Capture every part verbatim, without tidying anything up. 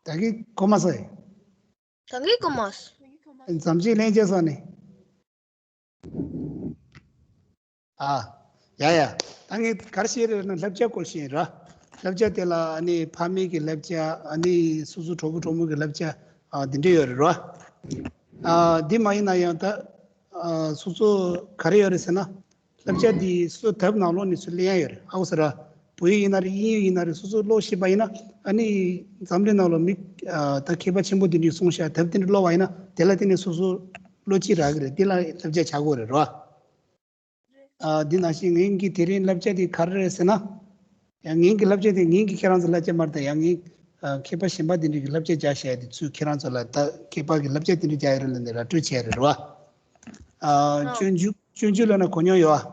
ད་གིན་གོ་མ་སོང་། ད་གིན་གོ་མ་སོང་། མཚམས་ཆད་ལན་བརྒྱབ་སོང་ནི། ཨ། ཡ་ཡ། ད་ངས་ག་རེ་བཤད་རེད་ན་བསླབ་བྱ་སྐོར་བཤད་ར། བསླབ་བྱ་དེ་ལ་ཨ་ནི་ཕ་མེས་ཀྱི་བསླབ་བྱ། ཨ་ནི་སོ་སོ་གྲོགས་པོ་གྲོགས་མོ་གི་བསླབ་བྱ། ཨ། འདི་འདྲ་ཡོད་རེད་ར། ཨ། འདི་མ་ཡིན་ན་ཡང་ད། ཨ། སོ་སོ་ག་རེ་ཡོད་རེད་ཟེར་ན། བསླབ་བྱ་འདི་སོ་སོ་དེབ་ནང་ཀློག་ནས་ཚུར་ལེན་ཡ་ཡོད་རེད། ཧ་གོ་སོང་ར། བོད་ཡིག་ཡིན་ན་རེད། དབྱིན་ཡིག་ཡིན་ན་རེད། སོ་སོ་ཀློག་ཤེས་པ་ཡིན་ན། ཨ་ནི་འཛམ་གླིང་ནང་ལ་མི། ཨ། ད་མཁས་པ་ཆེན་པོ་དེ་འདྲས་གསུངས་ཤག་དེབ་དེ་འདྲ་ཀློག་པ་ཡིན་ན་དེ་ལ་བརྟེན་ནས་སོ་སོ་བློ་སྐྱེད་རག་གི་རེད། དེ་ལ་བསླབ་བྱ་བྱ་དགོས་རེད་ར། ཨ། འདི་ནང་བཞིན་ངེད་ཀྱི་དེ་རིང་བསླབ་བྱ་དེ་ག་རེ་རེད་ཟེར་ན། ཡང་ངེད་ཀྱི་བསླབ་བྱ་དེ་ངེད་ཀྱི་ཁྱེད་རང་ཚོ་བསླབ་བྱ་མ་རེད། ད་ཡང་ངེད། ཨ། མཁས་པ་གཞན་པ་དེ་འདྲས་ཀྱི་བསླབ་བྱ་རྒྱག་བཤད་དེ་ཚུར་ཁྱེད་རང་ཚོ་ལ་ད་མཁས་པ་གི་བསླབ་བྱ་དེ་འདྲས་རྒྱག་ཡོད་རེད་ལབ་ནས་ར་སྤྲོད་བྱས་རེད་ར། ཨ། སྤྱོད་འཇུག་སྤྱོད་འཇུག་ལབ་ན་གོ་མྱོང་ཡོད་ཨ།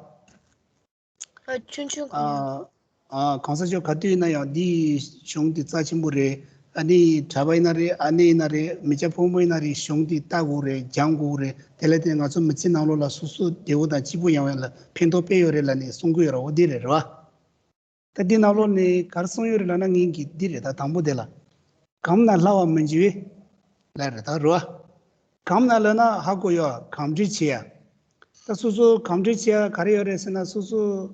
ཨ། ཆུང་ཆུང་གང་ཡོད། ཨ། གང་ཟག་ཆོས་ག་དུས་ཡིན་ན་ཡང་འདིའི་གཞུང་འདི་རྩ་ཆེན་པོ་རེད། ཨ་ནི་གྲྭ་པ་ཡིན་ན་རེད། ཨ་ནེ་ཡིན་ན་རེད། མི་སྐྱ་ཕོ་མོ་ཡིན་ན་རེད། གཞུང་འདི་ལྟ་དགོས་རེད། སྦྱང་དགོས་རེད། དེ་ལ་བརྟེན་ང་ཚོ་མི་ཚེ་ནང་ལོགས་ལ་སོ་སོ་བདེ་བོ་དང་སྐྱིད་པོ་ཡོང་ཡ་ལ་ཕན་ཐོགས་དཔེ་ཡོད་རེད་ལབ་ནས་གསུང་གི་ཡོད་ར། འོ་འདི་རེད་ར། ད་འདི་ནང་ལོགས་ནས་ག་རེ་གསུངས་ཡོད་རེད་ལབ་ན་ངེད་ཀྱི་འདི་རེད། ད་དང་པོ་དེ་ལ། གང་ན་སླ་བ་མི་འཇུ་བས། ལབ་རེད་ད་རོ། གང་ན་ལབ་ན་ཧ་གོ་ཡོད། གང་འདྲ་བྱེད་ཡ། ད་སོ་སོ་གང་འདྲ་བྱེད་ཡ་ག་རེ་ཡོད་རེད་ཟེར་ན། སོ་སོ།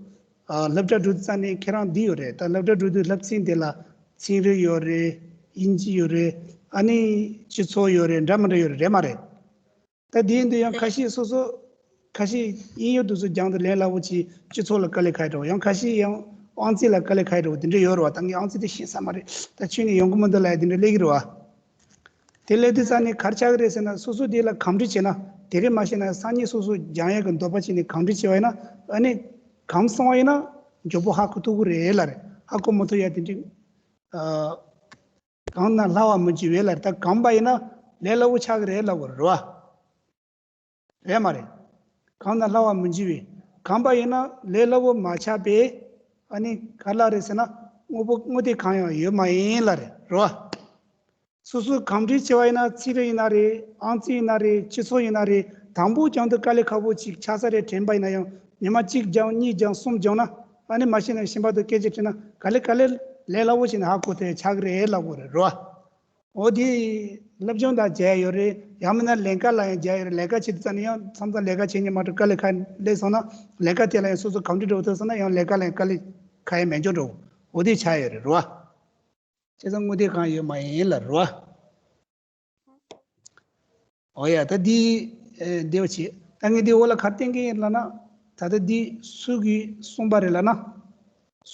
ཨ། སློབ་གྲྭ་འགྲོ་དུས་ཙ་ནས་ཁྱེད་རང་འདི་ཡོད་རེད། ད་སློབ་གྲྭ་འགྲོ་དུས་སློབ་ཚན་དེ་ལ་ཚན་རིག་ཡོད་རེད། དབྱིན་ཇི་ཡོད་རེད། ཨ་ནི་སྤྱི་ཚོགས་ཡོད་རེད། འདྲ་མི་འདྲ་ཡོད་རེད། རེད་མ་རེད། ད་དེ་ཡིན་དུས་ཡང་ཁ་ཤས་སོ་སོ། ཁ་ཤས་དབྱིན་ཡིག་དེ་ཚོ་སྦྱང་དུས་ལས་སླ་པོ་ཅིག་སྤྱི་ཚོགས་ལ་དཀའ་ལས་ཁག་འགྲོ། ཡང་ཁ་ཤས་ཡང་ཨང་རྩིས་ལ་དཀའ་ལས་ཁག་འགྲོ། དེ་འདྲ་ཡོད་རེད་བ། ད་ངས་ཨང་རྩིས་དེ་ཤེས་ས་མ་རེད། ད་ཁྱོན་ནས་ཡོང་གི་མི་འདུག་ལབ་ཡ་དེ་འདྲ་སླེབས་ཀྱི་རེད་བ། དེ་སླེབས་དུས་ཙ་ནས་ག་རེ་ཆགས་ཀྱི་རེད་ཟེར་ན། སོ་སོ་དེ་ལ་གང་འདྲ་བྱས་ན། དེ་རིང་མ་ཤེས་ན་སང་ཉིན་སོ་སོ་སྦྱང་ཡ་གི་འདོད་པ་བྱས་ནས་གང་འདྲ་བྱས་པ་ཡིན་ན། ཨ་ནི་གང་སོང་བ་ཡིན་ན་མགྱོགས་པོ་ཧ་གོ་ཐུབ་ཀྱི་རེད་ལབ་རེད། ཧ་གོ་མ་ཐུབ་ཡ་དེ་འདྲ། ཨ། གང་ན་སླ་བ་མི་འཇུ་བས་ལབ་རེད། ད་གང་པ་ཡིན་ན་ལས་སླ་པོ་ཆགས་ཀྱི་རེད་ལབ་དགོས་རེད་བ། རེད་མ་རེད། གང་ན་སླ་བ་མི་འཇུ་བས། གང་པ་ཡིན་ན་ལས་སླ་པོ་མ་ཆགས་པས། ཨ་ནི་ག་ལ་རེད་ཟེར་ན། དངོས་པོ་དངོས་དེ་གང་ཡང་ཡོད་མ་ཡིན་ལབ་རེད་རེད་བ། སོ་སོ་གང་འདྲ་བྱས་པ་ཡིན་ན། ཚན་རིག་ཡིན་ན་རེད། ཨང་རྩིས་ཡིན་ན་རེད། སྤྱི་ཚོགས་ཡིན་ན་རེད། དང་པོ་སྦྱང་དུས་དཀའ་ལས་ཁག་པོ་ཅིག་ཆགས་ས་རེད། དྲན་པ་ཡིན་ན་ཡང་ཉི་མ་གཅིག་སྦྱང་། གཉིས་སྦྱང་། གསུམ་སྦྱང་ན། ཨ་ནི་མ་ཤེས་ན་གཞན་པ་དང་སྐད་ཆ་དྲིས་ན་ག་ལེ་ག་ལེ་ལས་སླ་པོ་བྱས་ནས་ཧ་གོ་ཐུབ་ཆགས་ཀྱི་རེད་ལབ་དགོས་རེད་རོ། འོ་དེ་སློབ་སྦྱོང་དང་མཇལ་ཡོད་རེད། ཡང་མིན་ན་ལས་ཀ་ལ་ཡང་མཇལ་ཡོད་རེད། ལས་ཀ་བྱེད་དུས་ཙམ་ནས་ཡང་མཚམས་མཚམས་ལས་ཀ་བྱེད་མཁན་མ་གཏོགས་དཀའ་ལས་ཁག་སླེབས་སོང་ན། ལས་ཀ་དེ་ལ་ཡང་སོ་སོ་གང་འདྲ་འགྲོ་ཐུབ་སོང་ན་ཡང་ལས་ཀ་ལ་ཡང་དཀའ་ལས་ཁག་ཡང་མེད་འཇོག་འགྲོ། འོ་དེ་ཆགས་ཡོད་རེད་རོ། བྱས་ཙང་དངོས་དེ་གང་ཡོད་མ་ཡིན་ལ་རོ། འོ་ཡ། ད་འདི། ཨེ། འདི་བ་བྱེད། ད་ངས་འདི་འོག་ལ་ག་རེ་བསྟན་གྱི་ཡིན་ལབ་ན། ད་ལྟ་འདི་སུ་གིས་གསུངས་པ་རེད་ལབ་ན།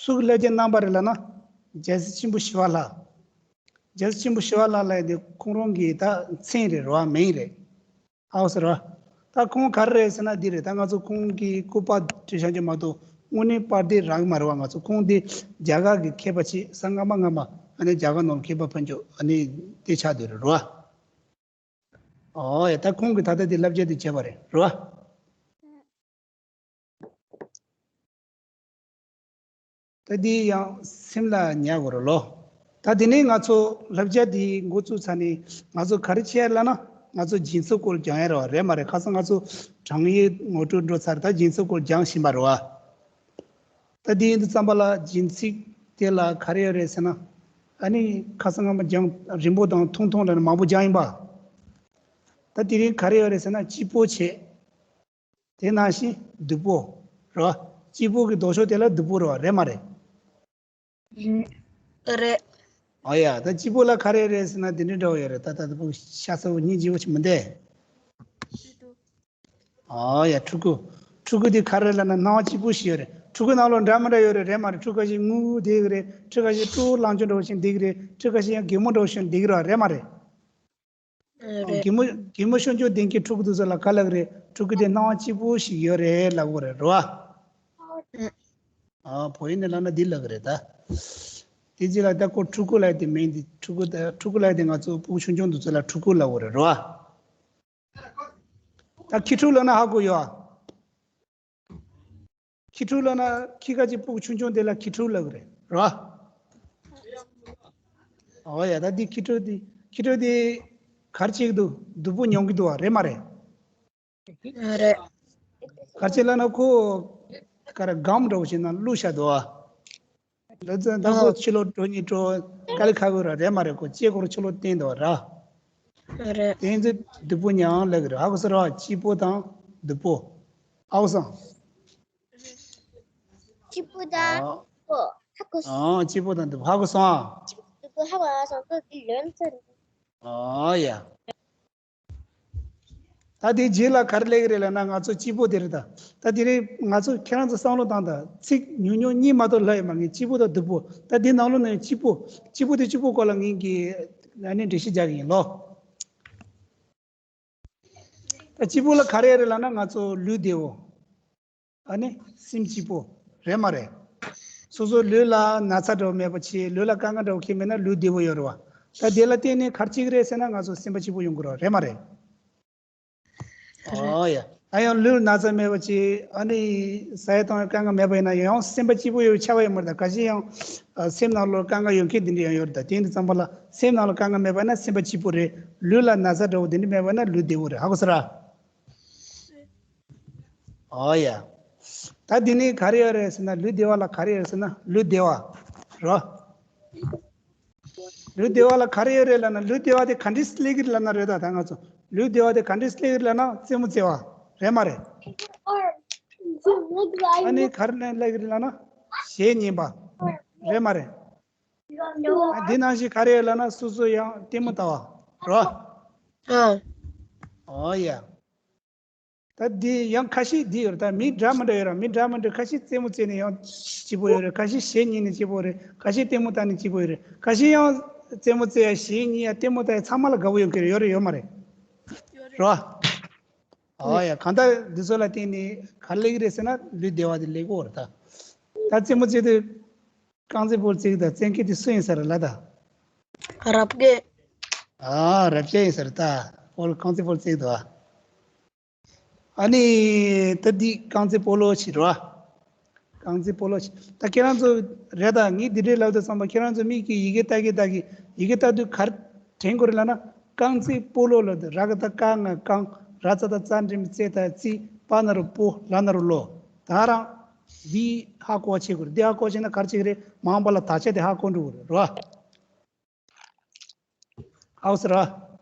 སུ་གིས་བསླབ་བྱ་གནང་པ་རེད་ལབ་ན། རྒྱལ་སྲས་ཆེན་པོ་ཞི་བ་ལྷ། རྒྱལ་སྲས་ཆེན་པོ་ཞི་བ་ལྷ་ལབ་ཡ་དེ་ཁོང་རང་གི་ད་མཚན་རེད་རོ། མིང་རེད། ཨའོ་ཟེར་བ། ད་ཁོང་ག་རེ་རེད་ཟེར་ན་འདི་རེད། ད་ང་ཚོ་ཁོང་གི་སྐུ་པར་བྲིས་བཞག་རྒྱུ་མ་གཏོགས་དངོས་གནས་པར་དེ་རག་གི་མ་རེད་བ། ང་ཚོ་ཁོང་འདི་རྒྱ་གར་གི་མཁས་པ་ཆེ་ས་སྔ་མ་སྔ་མ། ཨ་ནི་རྒྱ་གར་ནང་མཁས་པ་ཕན་ཆོད་ཨ་ནི་དེ་ཆགས་བསྡད་རེད་རོ། ཨོ་ཡ། ད་ཁོང་གིས་ད་ལྟ་འདི་བསླབ་བྱ་འདི་བྱས་པ་རེད་རོ། ད་འདི་ཡང་སེམས་ལ་ཉར་དགོས་རེད་ལོ། ད་དེ་ནས་ང་ཚོ་བསླབ་བྱ་འདི་འགོ་བཙུགས་ཚར་ནས་ང་ཚོ་ག་རེ་བྱས་ལབ་ན། ང་ཚོ་སྦྱིན་སྲེག་སྐོར་སྦྱང་ཡ་རེད་བ། རེད་མ་རེད། ཁ་སང་ང་ཚོ་བགྲང་ཡས་ངོ་སྤྲོད་འགྲོ་ཚར། ད་སྦྱིན་སྲེག་སྐོར་སྦྱང་བཞིན་པ་རེད་བ། ད་དེ་ཡིན་དུས་ཙམ་པ་ལ་སྦྱིན་སྲེག་དེ་ལ་ག་རེ་ཡོད་རེད་ཟེར་ན། ཨ་ནི་ཁ་སང་ང་མ་སྦྱང་རིང་པོ་དང་ཐུང་ཐུང་ལ་ནི་མང་པོ་སྦྱང་ཡིན་པ། ད་དེ་རིང་ག་རེ་ཡོད་རེད་ཟེར་ན་སྐྱིད་པོ་བྱེད། དེ་ནང་བཞིན་སྡུག་པོ་རེད་བ། སྐྱིད་པོ་གི་ལྡོག་ཕྱོགས་དེ་ལ་སྡུག་པོ་རེད་བ། རེད་མ་རེད། རེད། ཨ་ཡ། ད་སྐྱིད་པོ་ལ་ག་རེ་རེད་ཟེར་ན་དེ་འདྲ་འདྲ་བོ་ཡོད་རེད། ད་ད་ད་ཕྲུ་གུ་ཤ་ཚ་བོ་སྙིང་རྗེ་བོ་ཅིག་མི་འདུག་ཨ་ཡ། ཕྲུ་གུ། ཕྲུ་གུ་དེ་ག་རེ་ལབ་ན་སྣང་བ་སྐྱིད་པོ་ཞིག་ཡོད་རེད། ཕྲུ་གུ་ནང་ལོགས་འདྲ་མི་འདྲ་ཡོད་རེད། རེད་མ་རེད། ཕྲུ་གུ་ཁ་ཤས་ངུ་བསྡད་ཀྱི་རེད། ཕྲུ་གུ་ཁ་ཤས་སྤྲོ་བོ་ལངས་ཕྱོགས་འདྲ་བོ་ཞིག་བསྡད་ཀྱི་རེད། ཕྲུ་གུ་ཁ་ཤས་ཡང་གད་མོ་འདྲ་བོ་ཞིག་བསྡད་ཀྱི་རེད་བ། རེད་མ་རེད། རེད། གད་མོ་གད་མོ་ཤོར་འཇོག་ལྡན་གྱི་ཕྲུ་གུ་དེ་ཚོ་ལ་ག་ལབ་ཀྱི་རེད། ཕྲུ་གུ་དེ་སྣང་བ་སྐྱིད་པོ་ཞིག་ཡོད་རེད་ལབ་དགོས་རེད་རོ། ཨ། བོད་ཡིག་ནས་ལབ་ན་འདི་ལབ་ཀྱི་རེད་ད། དེ་རྗེས་ལ་ད་ཁོ་ཕྲུ་གུ་ལབ་དེ་མིང་དེ་ཕྲུ་གུ་ད་ཕྲུ་གུ་ལབ་དེ་ང་ཚོ་ཕྲུ་གུ་ཆུང་ཆུང་དེ་ཚོ་ལ་ཕྲུ་གུ་ལབ་དགོས་རེད་རོ། ད་ཁྱི་ཕྲུག་ལབ་ན་ཧ་གོ་ཡོད་ཨ། ཁྱི་ཕྲུག་ལབ་ན་ཁྱི་ཁ་ཅིག་ཕྲུ་གུ་ཆུང་ཆུང་དེ་ལ་ཁྱི་ཕྲུག་ལབ་ཀྱི་རེད་རོ། ཨོ་ཡ། ད་འདི་ཁྱི་ཕྲུག་འདི་ཁྱི་ཕྲུག་འདི་ག་རེ་བྱེད་ཀྱི་འདུག་སྡུག་པོ་མྱོང་གི་འདུག་བ། རེད་མ་རེད། རེད། ག་རེ་བྱེད་ལབ་ན་ཁོ་ག་རེ་སྒམ་འདྲ་བོ་བྱས་ན་བླུགས་བཞག་འདུག་བ། ལབ་ཙང་ད་ཁོ་ཕྱི་ལོགས་འགྲོ་ཉིན་འགྲོ། དཀའ་ལས་ཁག་གི་ར་རེད་མ་རེད། ཁོ་སྐྱེ་འཁོར་ཆུ་ལོག་བསྟན་འདུག་ར། རེད། དེ་ཚོ་སྡུག་པོ་མྱང་ལབ་གི་ར། ཧ་གོ་སོང་ར། སྐྱིད་པོ་དང་སྡུག་པོ། ཧ་གོ་སོང་། སྐྱིད་པོ་དང་ཨ། སྡུག་པོ་ཧ་གོ་སོང་། ཨ། སྐྱིད་པོ་དང་སྡུག་པོ་ཧ་གོ་སོང་ཨ། སྡུག་པོ་ཧ་གོ་སོང་། ཁོ་གི་ལོན་ཚོད། ཨ་ཡ། ད་དེའི་རྗེས་ལ་ག་རེ་སླེབས་ཀྱི་རེད་ལབ་ན། ང་ཚོ་སྐྱིད་པོ་དེ་རེད་ད། ད་དེ་རིང་ང་ཚོ་ཁྱེད་རང་ཚོ་བསམ་བློ་བཏང་ད། ཚིག་ཉུང་ཉུང་གཉིས་མ་གཏོགས་ལབ་ཡོད་མ་རེད། སྐྱིད་པོ་དང་སྡུག་པོ། ད་དེ་ནང་ལོགས་ནས་སྐྱིད་པོ། སྐྱིད་པོ་དེ་སྐྱིད་པོ་སྐོར་ལ་ངས་ཀྱི་ཨ་ནི་འགྲེལ་བཤད་རྒྱག་གི་ཡིན་ལོ། ད་སྐྱིད་པོ་ལ་ག་རེ་རེད་ལབ་ན། ང་ཚོ་ལུས་བདེ་བོ། ཨ་ནི་སེམས་སྐྱིད་པོ་རེད་མ་རེད། སོ་སོ་ལུས་ལ་ན་ཚ་འདྲ་བོ་མེད་པ་བྱས། ལུས་ལ་དཀའ་ངལ་འདྲ་བོ་ཁྱེར་མེད་ན་ལུས་བདེ་བོ་ཡོད་རེད་བ། ད་དེ་ལ་བརྟེན་ནས་ག་རེ་བྱེད་ཀྱི་རེད་ཟེར་ན། ང་ཚོ་སེམས་པ་སྐྱིད་པོ་ཡོང་གི་རེད་བ། རེད་མ་རེད། ཨོ་ཡ། ཨ་ཡང་ལུས་ན་ཚ་མེད་པ་བྱས། ཨ་ནི་ཟ་ཡ་བཏུང་ཡ་དཀའ་ངལ་མེད་པ་ཡིན་ན་ཡང་སེམས་པ་སྐྱིད་པོ་ཡོད་ཆགས་པ་ཡོད་མ་རེད། ད་ཁ་ཤས་ཡང་ཨ་སེམས་ནང་ལོགས་དཀའ་ངལ་ཡོད་མཁན་དེ་འདྲ་ཡང་ཡོད་རེད། ད་དེ་འདྲ་ཙམ་པ་ལ་སེམས་ནང་ལ་དཀའ་ངལ་མེད་པ་ན་སེམས་པ་སྐྱིད་པོ་རེད། ལུས་ལ་ན་ཚ་འདྲ་བོ་དེ་འདྲ་མེད་པ་ན་ལུས་བདེ་བོ་རེད། ཧ་གོ་སོང་ར། ཨོ་ཡ། ད་འདི་ནི་ག་རེ་ཡོད་རེད་ཟེར་ན། ལུས་བདེ་བ་ལ་ག་རེ་ཡོད་རེད་ཟེར་ན། ལུས་བདེ་བ་རོ། ལུས་བདེ་བ་ལ་ག་རེ་ཡོད་རེད་ལབ་ན། ལུས་བདེ་བ་དེ་ག་འདྲས་སླེབས་ཀྱི་རེད་ལབ་ན་རེད། ད་ད་ང་ཚོ་ལུས་བདེ་བ་དེ་ག་འདྲས་སླེབས་ཀྱི་རེད་ལབ་ན། རྩེད་མོ་རྩེ་བ་རེད་མ་རེད། ཨ་ནི་ག་རེ་ནས་སླེབས་ཀྱི་རེད་ལབ་ན། གཞས་ཉན་པ་རེད་མ་རེད། ཨ་འདི་ནང་བཞིན་ག་རེ་ཡོད་ལབ་ན། སོ་སོ་ཡང་ལྟད་མོ་ལྟ་བ་རོ། ཨ། ཨོ་ཡ། ད་འདི་ཡང་ཁ་ཤས་འདི་ཡོད་རེད། ད་མི་འདྲ་མི་འདྲ་ཡོད་ར། མི་འདྲ་མི་འདྲ། ཁ་ཤས་རྩེད་མོ་རྩེ་ནས་ཡང་སྐྱིད་པོ་ཡོད་རེད། ཁ་ཤས་གཞས་ཉན་ནས་སྐྱིད་པོ་རེད། ཁ་ཤས་ལྟད་མོ་ལྟ་ནས་སྐྱིད་པོ་ཡོད་རེད། ཁ་ཤས་ཡང་རྩེད་མོ་རྩེ་ཡ་གཞས་ཉན་ཡ་ལྟད་མོ་ལྟ་ཡ་ཚང་མ་ལ་དགའ་པོ་ཡོང་གི་རེད། ཡོད་རེད་ཡོད་མ་རེད། རོ། ཨ་ཡ། གང་ལྟར་འདི་ཚོ་ལ་བརྟེན་ནས་ག་རེ་སླེབས་ཀྱི་རེད་ཟེར་ན། ལུས་བདེ་བ་དེ་སླེབས་ཀྱི་ཡོད་རེད་ད། ད་རྩེད་མོ་རྩེ་དུས་རྐང་རྩེད་སྤོ་ལོ་རྩེ་གི་ད་རྩེད་མཁན་དེ་སུ་ཡིན་ས་རེད་ལབ་ད། རབ་རྒྱས། ཨ་རབ་རྒྱས་ཡིན་ས་རེད་ད། སྤོ་ལོ་རྐང་རྩེད་སྤོ་ལོ་རྩེ་གི་འདུག་ཨ། ཨ་ནི་ད་འདི་རྐང་རྩེད་སྤོ་ལོ་བྱེད་རོ། རྐང་རྩེད་སྤོ་ལོ་བྱེད། ད་ཁྱེད་རང་ཚོ་རེད་ད། ངས་འདི་འདྲའི་ལབ་དུས་ཙམ་པ་ཁྱེད་རང་ཚོ་མིག་གིས་ཡི་གེ་ལྟ་གི་ལྟ་གི། ཡི་གེ་ལྟ་དུས་ག་རེ་དྲན་དགོས་རེད་ལབ་ན། རྐང་རྩེད་སྤོ་ལོ་ལབ་དུས་ར་ག་བཏགས་རྐ་ང་རྐང་། ར་ཙ་བཏགས་རྩ་འགྲེང་བུ་རྩེ་ད་རྩིས། པ་ན་རོ་སྤོ། ལ་ན་རོ་ལོ། ད་རང་འདི་ཧ་གོ་བ་བྱེད་དགོས་རེད། འདི་ཧ་གོ་བ་བྱས་ན་ག་རེ་བྱེད་ཀྱི་རེད། མ་འོངས་པ་ལ་དག་ཆ་དེ་ཧ་གོ་འགྲོ་གི་རེད་རོ། ཧའོ་ཟེར་བ།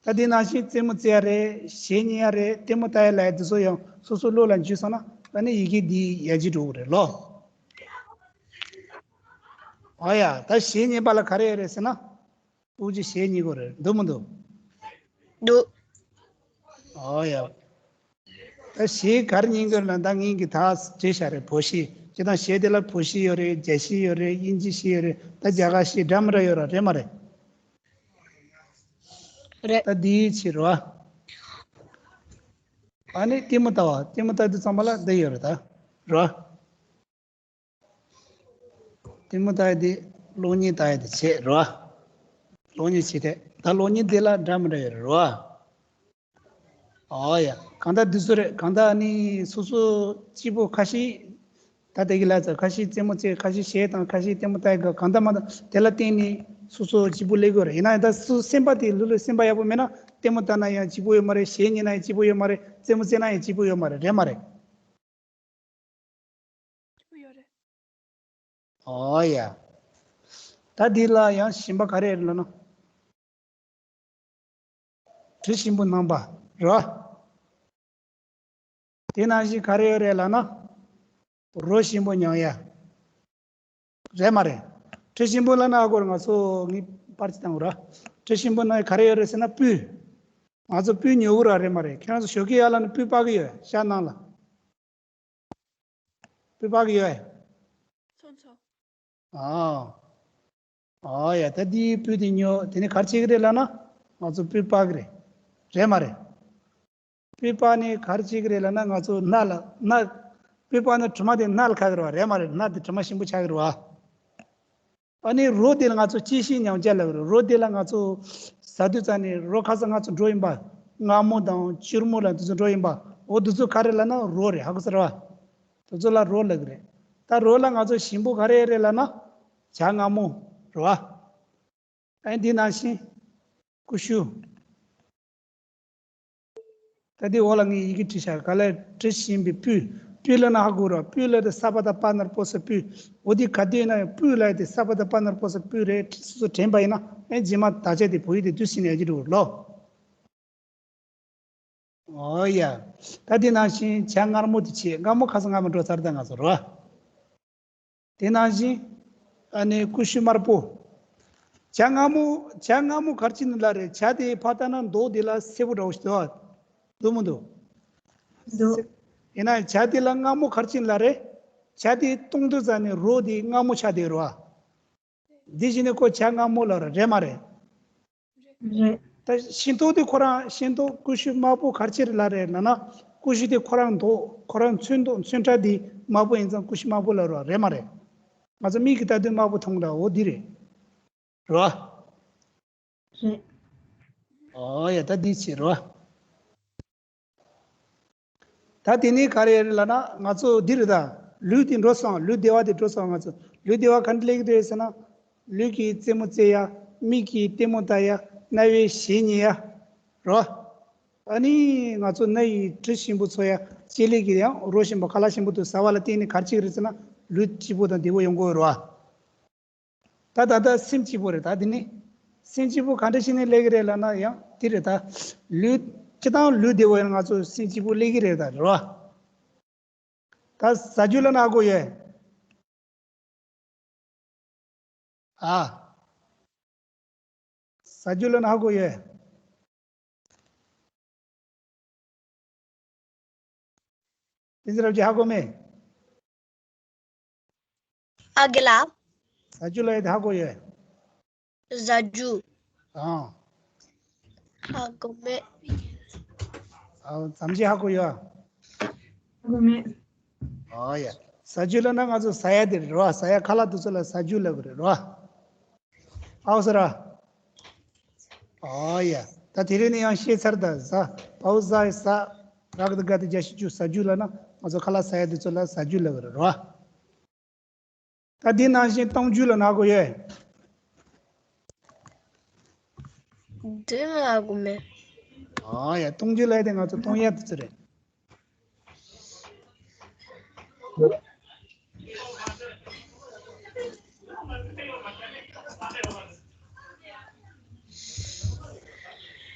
ད་དེ་ནང་བཞིན་རྩེད་མོ་རྩེ་ཡ་རེད། གཞས་ཉན་ཡ་རེད། ལྟད་མོ་ལྟ་ཡ་ལབ་ཡ་དེ་ཚོ་ཡང་སོ་སོ་བློ་ལ་འཇུས་སོང་ན། ད་ནི་ཡི་གེ་འདི་ཡར་རྒྱས་འགྲོ་གི་རེད་ལོ། ཨ་ཡ། ད་གཞས་ཉན་པ་ལ་ག་རེ་ཡོད་རེད་ཟེར་ན། ཨུ་ཅི་གཞས་ཉན་དགོས་རེད། འདུག་མི་འདུག་འདུག་ཨ་ཡ། ད་གཞས་ག་རེ་ཉན་དགོས་ལ། ད་ངེད་ཀྱི་ད་བྲིས་བཞག་རེད། བོད་གཞས། སྤྱིར་བཏང་གཞས་དེ་ལ་བོད་གཞས་ཡོད་རེད། རྒྱ་གཞས་ཡོད་རེད། དབྱིན་ཇི་གཞས་ཡོད་རེད། ད་རྒྱ་གར་གཞས་འདྲ་མི་འདྲ་ཡོད་ར། རེད་མ་རེད། རེད། ད་འདིའི་ཕྱིར་རོ། ཨ་ནི་ལྟད་མོ་ལྟ་བ། ལྟད་མོ་ལྟ་དུས་ཙམ་པ་ལ་འདི་ཡོད་རེད་ད། རོ། ལྟད་མོ་ལྟ་ཡ་དེ་གློག་བརྙན་ལྟ་ཡ་དེ་བྱས་རོ། གློག་བརྙན་བྱས་ཏེ་ད་གློག་བརྙན་དེ་ལ་འདྲ་མི་འདྲ་ཡོད་རེད་རོ། ཨོ་ཡ། གང་ལྟར་འདི་ཚོ་རེད། གང་ལྟར་ནི་སོ་སོ་སྐྱིད་པོ་ཁ་ཤས། ད་དེ་གི་ལ་ཚ་ཁ་ཤས་རྩེད་མོ་རྩེ། ཁ་ཤས་གཞས་དང་། ཁ་ཤས་ལྟད་མོ་ལྟ་ཡ་གི། གང་ལྟར་མ་ལྟར་དེ་ལ་བརྟེན་ནས་སོ་སོ་སྐྱིད་པོ་སླེབས་དགོས་རེད། ཡིན་ན་ཡང་ད་སོ་སེམས་པ་དེ་ལུས་ལུས་སེམས་པ་ཡག་པོ་མེད་ན། ལྟད་མོ་ལྟ་ན་ཡང་སྐྱིད་པོ་ཡོད་མ་རེད། གཞས་ཉན་ན་ཡང་སྐྱིད་པོ་ཡོད་མ་རེད། རྩེད་མོ་རྩེ་ན་ཡང་སྐྱིད་པོ་ཡོད་མ་རེད། རེད་མ་རེད། ཡོད་རེད། ཨོ་ཡ། ད་འདི་ལ་ཡང་ཞིམ་པ་ག་རེ་རེད་ལབ་ན། དྲི་ཞིམ་པོ་སྣང་བ་རོ། དེ་ནང་བཞིན་ག་རེ་ཡོད་རེད་ལབ་ན། རོ་ཞིམ་པོ་མྱང་ཡ། རེད་མ་རེད། དྲི་ཞིམ་པོ་ལབ་ན་ཨ་སྐོར་ང་ཚོ་ངའི་པར་ཅིག་བཏང་ར། དྲི་ཞིམ་པོ་ན་ག་རེ་ཡོད་རེད་ཟེར་ན་སྤོས། ང་ཚོ་སྤོས་ཉོ་གི་ར། རེད་མ་རེད། ཁྱེད་རང་ཚོ་ཞོགས་ཀས་ཡར་ལངས་ནས་སྤོས་པགས་ཀྱི་ཡོད་ཤ་ནང་ལ། སྤོས་པགས་ཀྱི་ཡོད། ཚོ་ཚོ། ཨ། ཨ་ཡ། ད་འདིའི་སྤོས་དེ་ཉོ། དེ་ནི་ག་རེ་བྱེད་ཀྱི་རེད་ལབ་ན། ང་ཚོ་སྤོས་པགས་ཀྱི་རེད། རེད་མ་རེད། སྤོས་པགས་ནི་ག་རེ་བྱེད་ཀྱི་རེད་ལབ་ན། ང་ཚོ་སྣ་ལ་སྣ། སྤོས་པགས་ནི་དྲི་མ་དེ་སྣ་ལ་ཁ་གི་རེད་བ། རེད་མ་རེད། སྣ་དེ་དྲི་མ་ཞིམ་པོ་ཆགས་ཀྱི་རེད་བ། ཨ་ནི་རོ་དེ་ལ་ང་ཚོ་སྐྱེད་ཤིང་མྱང་བྱ་ལབ་ཀྱི་རེད། རོ་དེ་ལ་ང་ཚོ་ཟ་དུས་ཙང་ནས་རོ་ཁ་ས་ང་ཚོ་འགྲོ་ཡིན་པ། མངར་མོ་དང་སྐྱུར་མོ་ལ་དེ་ཚོ་འགྲོ་ཡིན་པ། འོ་དེ་ཚོ་ག་རེ་ལབ་ན་རོ་རེད། ཧ་གོ་སོང་ར་བ། དེ་ཚོ་ལ་རོ་ལབ་ཀྱི་རེད། ད་རོ་ལ་ང་ཚོ་ཞིམ་པོ་ག་རེ་རེད་ལབ་ན། ཇ་མངར་མོ་རེད་བ། ཨ་ནི་འདི་ནང་བཞིན་ཀུ་ཤུ། ད་འདི་འོག་ལ་ངས་ཡི་གེ་བྲིས་བཞག་ག་ལེར། དྲི་ཞིམ་པའི་སྤོས། སྤུས་ལབ་ན་ཧ་གོ་ར། སྤུས་ལབ་དེ་ས་པ་བཏགས་པ་ན་རོ་པོ་སི་སྤུས། འོ་དེ་ག་དུས་ན་ཡང་སྤུས་ལབ་དེ་ས་པ་བཏགས་པ་ན་རོ་པོ་སི་སྤུས་རེད། སོ་སོ་དྲན་པ་ཡིན་ན་ཨེ་རྗེས་མ་དག་ཆ་དེ་བོད་ཡིག་དེ་དུས་ཕྱིན་ནས་ཡག་གི་འགྲོ་ལོ། ཨོ་ཡ། ད་དེ་ནང་བཞིན་བྱ་མངར་མོ་དེ་བྱས། མངར་མོ་ཁ་སང་མངར་མོ་འགྲོ་ཚར་ད་ང་ཚོ་རོ། དེ་ནང་བཞིན་ཨ་ནི་ཀུ་ཤུ་དམར་པོ། བྱ་མངར་མོ། བྱ་མངར་མོ་ག་རེ་བྱས་ནས་ལབ་རེད། བྱ་དེ་ཕར་ལྟ་ན་མདོག་དེ་ལ་སེར་པོ་འདྲ་བོ་ཞིག་འདུག་འདུག་མི་འདུག་འདུག་ཡིན་ན་བྱ་དེ་ལ་མངར་མོ་ག་རེ་བྱས་ནས་ལབ་རེད། བྱ་དེ་བཏུང་དུས་ཙམ་ནས་རོ་དེ་མངར་མོ་ཆགས་བསྡད་རོ། འདི་བྱས་ནས་ཁོ་བྱ་མངར་མོ་ལབ་རེད། རེད་མ་རེད། རེད། ད་ཤིང་ཏོག་དེ་ཁོ་རང་ཤིང་ཏོག་ཀུ་ཤུ་དམར་པོ་ག་རེ་བྱས་ལབ་རེད་ལབ་ན། ཀུ་ཤུ་དེ་ཁོ་རང་མདོག་ཁོ་རང་ཚོན་མདོག་ཚོན་ཁྲ་དེ་དམར་པོ་ཡིན་ཙང་ཀུ་ཤུ་དམར་པོ་ལབ་རོ། རེད་མ་རེད། ང་ཚོ་མིག་གིས་ལྟ་དུས་དམར་པོ་མཐོང་ད། འོ་འདི་རེད། རོ། རེད། ཨོ་ཡ། ད་འདི་བྱེད་རོ། ད་དེ་ནས་ག་རེ་རེད་ལབ་ན། ང་ཚོ་འདི་རེད་ད། ལུས་དེ་འགྲོ་སོང་། ལུས་བདེ་བ་དེ་འགྲོ་སོང་། ང་ཚོ་ལུས་བདེ་བ་ག་འདྲ་སླེབས་ཀྱི་རེད་ཟེར་ན། ལུས་ཀྱིས་རྩེད་མོ་རྩེ་ཡ། མིག་གིས་ལྟད་མོ་ལྟ་ཡ། རྣ་བས་གཞས་ཉན་ཡ། རོ། ཨ་ནི་ང་ཚོ་སྣ་ཡི་དྲི་ཞིམ་པོ་ཚོར་ཡ། ལྕེ་ལེ་གིས་ཡང་རོ་ཞིམ་པོ་ཁ་ལག་ཞིམ་པོ་དེ་ཟ་བ་ལ་བརྟེན་ནས་ག་རེ་བྱེད་ཀྱི་རེད་ཟེར་ན། ལུས་སྐྱིད་པོ་དང་བདེ་པོ་ཡོང་གི་ཡོད་རེད་བ། ད་ད་ལྟ་སེམས་སྐྱིད་པོ་རེད། ད་འདི་ནི་སེམས་སྐྱིད་པོ་ག་འདྲ་བྱས་ནས་སླེབས་ཀྱི་རེད་ལབ་ན་ཡང་འདི་རེད་ད། ལུས་སྤྱིར་བཏང་ལུས་བདེ་བོ་ཡིན་ན་ང་ཚོ་སེམས་སྐྱིད་པོ་སླེབས་ཀྱི་རེད་ད། རེད་བ། ད་ཟ་རྒྱུ་ལབ་ན་ཧ་གོ་ཡོད། ཨ། ཟ་རྒྱུ་ལབ་ན་ཧ་གོ་ཡོད། བསྟན་འཛིན་རབ་རྒྱས་ཧ་གོ་མེད། ཨ་རྒན་ལགས། ཟ་རྒྱུ་ལབ་ཡ་དེ་ཧ་གོ་ཡོད། ཟ་རྒྱུ། ཨང་། ཧ་གོ་མེད། ཨ། མཚམས་བཞི་ཧ་གོ་ཡོད། ཧ་གོ་མེད། ཨོ་ཡ། ཟ་རྒྱུ་ལབ་ན་ང་ཚོ་ཟ་ཡ་དེ་རེད་རོ། ཟ་ཡ་ཁ་ལག་དེ་ཚོ་ལ་ཟ་རྒྱུ་ལབ་གི་རེད་རོ། ཨའོ་ཟེར་ར། ཨོ་ཡ། ད་དེ་རིང་ནས་ཡང་ཤེས་ཚར་ད། ཟ། བའོ་ཟ་ཡི་ཟ། ར་ག་བཏགས་རྒ་དེ་རྒྱ་ཞབས་ཀྱུ་ཟ་རྒྱུ་ལབ་ན་ང་ཚོ་ཁ་ལག་ཟ་ཡ་དེ་ཚོ་ལ་ཟ་རྒྱུ་ལབ་གི་རེད་རོ། ད་འདི་ནང་བཞིན་གཏོང་རྒྱུ་ལབ་ན་ཧ་གོ་ཡོད། འདི་ང་ཧ་གོ་མེད། ཨ་ཡ། གཏོང་རྒྱུ་ལབ་དེ་ང་ཚོ་གཏོང་ཡ་དེ་ཚོ་རེད།